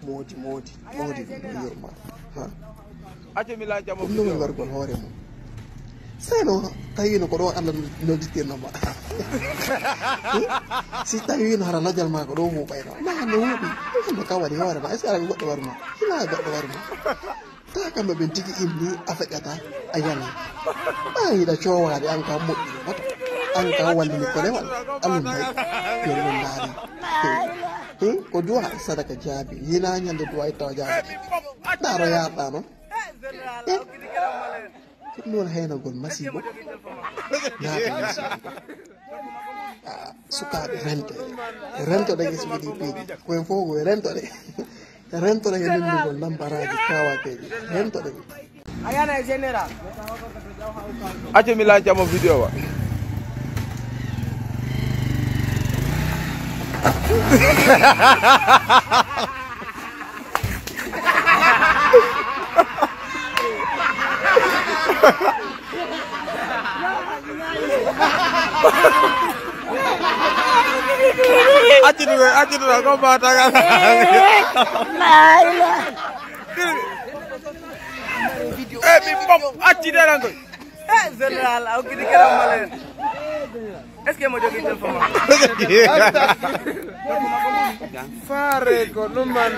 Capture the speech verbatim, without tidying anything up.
Moodi, moodi, moodi ɗum ɗo yurma. Ha? Acce mi laajamo ɗum ɗum video. Wargol hoore mum. Seno tawiino ko ɗo Allah nodditirno ma. Hmm? Si tawiino hara lajal ma ko ɗo huuɓayno. Ma hande huuɓi. Hande ka waɗi hoore ma. Est-ce que aɗa goɗɗo warma? Hila goɗɗo warma. Ta kamɓe ɓen tigi inni a feƴƴata a yana. Ɓa yiɗa coowaade an ka moƴƴi wata. An ka wallini kolewal. Alun bay. Yo non ndaari. Hmm? Ko du'a sadaka jaabi. Hina ñande du'a ittawa jaabi. Ndaaro yaarɗa non. Hmm? Ko ɗum woni haynagol masiibo. Naata masiibo. Ah, sukaaɓe rento. Rento ɗen S P D P ji. Ko en fof ko rento ɗe. Rento ɗen e lundugol lambaraaji kawakeeji. Rento ɗen. Ayana e général. Acce mi lancamo video wa. Acci ɗum, acci ɗum, ko mbawata ka. La ilaha. Eh, mi bom, acci ɗeɗan koy. Eh, général, a hokkiti keɗan malen. Est-ce que mo jogii téléphone? Faare ko ɗum man.